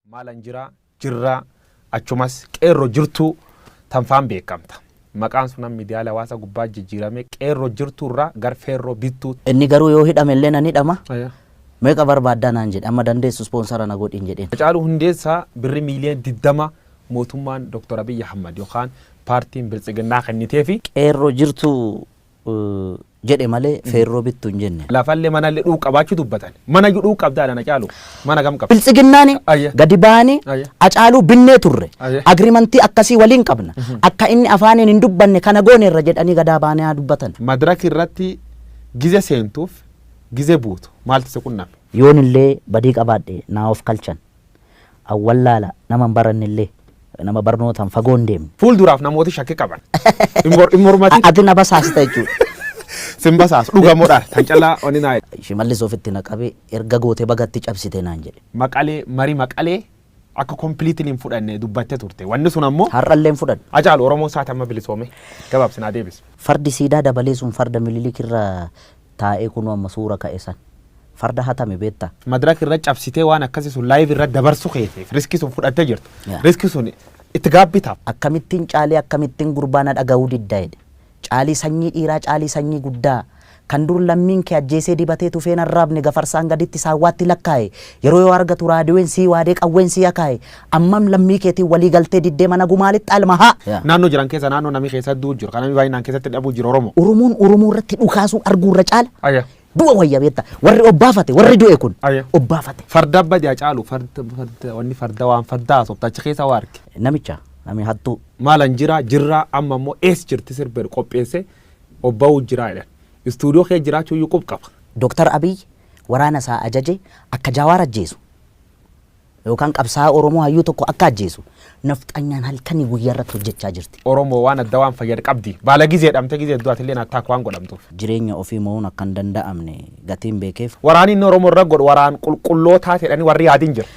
Maalan jira jirraa achumas qeerro jirtuu tanfaan beekamta. Maqaan sunan miidiyaalee hawaasa gubbaa jijjiirame qeerroo jirtuu irraa gar feerroo bittuu. Inni garuu yoo hidhame illee nan hidhama. Meeqa barbaaddaa naan jedhe, amma dandeessu ispoonsara na godhin jedheen. Hacaaluu Hundeessaa birri miiliyoona 20 mootummaan Dr. Abiy Ahmad yookaan paartiin Biltsiginnaa kenniteefi. Qeerroo jirtuu jedhe malee feerroo bittu hin jenne. Lafallee manallee dhuu qabaachuu dubbatan. Mana iyyuu dhuu qabdaa dha Hacaaluu. Mana gam qabda? Biltsiginnaani gadi ba'anii Hacaaluu binnee turre. Agrimantii akkasii waliin qabna. Akka inni afaaniin hin dubbanne kana gooneerra jedhanii gadaa ba'anii haa dubbatan. Madraki irratti gize seentuuf gize buutu maaltu si qunname? Yoon illee badii qabaadhe naa of kalchan. An wallaala nama hin baranne illee nama barnootaan fagoo hin deemne. Fuulduraaf namooti shakki qaban. Hin mormatin. Ati na basaasta jechuudha. Sin basaasu dhugamoodha. Tan callaa oni naa. Shimallis ofitti na qabee erga goote bagatti cabsite naan jedhe. Maqalee marii Maqalee akka completely hin fudhanne dubbatte turte. Wanni sun ammoo. Har'allee hin fudhadhu. Hacaalu Oromoon saati amma bilisoome gabaabsi naa deebisi. Fardi siidaa dabalee sun farda Mililik irra taa'ee kunoo amma suura ka'e san. Farda hatame beektaa? Madraka irra cabsitee waan akkasii sun live irra dabarsu keetiif riskii sun fudhattee jirtu. Riskii sun itti gaabbitaaf. Akkamittiin Caalii akkamittiin gurbaa na dhaga'uu didda jedhe. Caalii sanyii dhiiraa Caalii sanyii guddaa kan dur lammiin kee ajjeesee dibatee tufee hin arraabne gafarsaan gaditti saawwaatti lakkaa'e yeroo yoo argatu raadiyoon sii waadee qawween sii akaa'e ammam lammii keetiin walii galtee diddee mana gumaalitti alma haa. Naannoo jiran keessa naannoo namni keessa du'u jiru kan namni baay'inaan keessatti dhabuu jiru Oromoo. Oromoon Oromoo irratti dhukaasuu arguu irra caala du'a wayya beekta warri obbaafate warri du'e kun obbaafate. Farda badi Hacaalu farda farda wanni farda waan farda haasofta achi keessa waa arge. Namicha nami hattuu. Maalan jira jirraa amma immoo ees jirti sirba jedhu qopheesse obba'uu jiraa jedhan. Istuudiyoo kee jiraachuu iyyuu qub qaba. Doktar Abiy waraana isaa ajaje akka Jawaar ajjeesu yookaan qabsaa'aa Oromoo hayyuu tokko akka ajjeesu nafxanyaan halkanii guyyaa irratti hojjechaa jirti. Oromoo waan adda waan fayyad qabdi. Baala gizee dhamte gizee du'atillee atilleen attack waan godhamtuuf. Jireenya ofii mo'uun akka hin danda'amne gatiin beekeef. Waraanni inni Oromoo irra godhu waraan qulqullootaa jedhanii warri yaadin jira.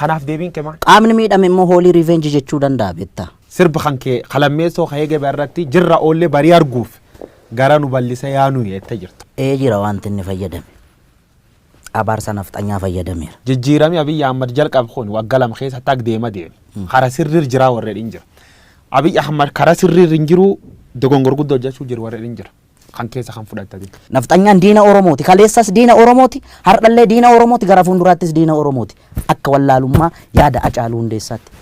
Kanaaf deebiin kee maal? Qaamni miidhame immoo hoolii revenge jechuu danda'a beektaa. Sirba kan kee ka lammeessoo ka eegebe irratti jirra oollee barii arguuf gara nu ballisa yaa nuyi jette jirta. Ee jira wanti inni fayyadame. Abaarsa nafxanyaa fayyadameera. Jijjiirami Abiy Ahmad jalqabe kun wagga 2 keessatti ag deema deeme. Kara sirriir jiraa warri jedhin jira. Abiy Ahmad kara sirriir hin jiru dogongor guddaa hojjechuu jiru warri jedhin jira. Kan keessa kan fudhattati. Nafxanyaan diina Oromooti. Kaleessas diina Oromooti. Har'allee diina Oromooti. Gara fuulduraattis diina Oromooti. Akka wallaalummaa yaada Hacaaluu Hundeessaatti.